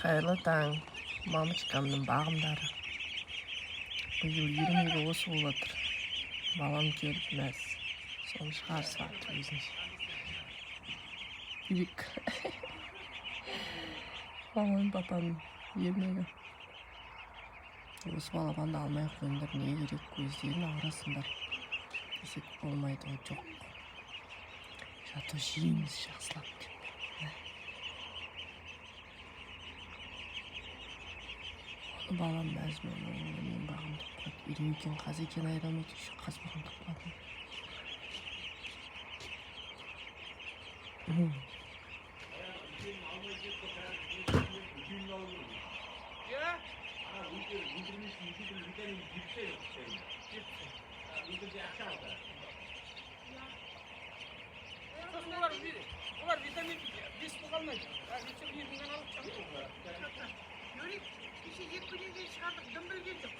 Қайырлы таң, мамочкамның бағымдары. Биыл ермегі осы болып жатыр. Балам келіп мәз. Соны шығарысып жатыр өзінше. Үйрек. Мама мен папаның ермегі. Осы балапанды алмай ақ қойыңдар, не керек, көздерін ауырасыңдар десек болмайды ғой, жоқ. Зато жейміз жақсылап деп. Оны балам мәз мен бағым деп қояды. Үйрек екен, қаз екен айыра алмайды, еще қаз бағым деп қояды. Сосын олар витамин бес бола алмайды. А витамин алып. Юрий, кеше 2 күннен кейін шығардық, дым білген жоқ.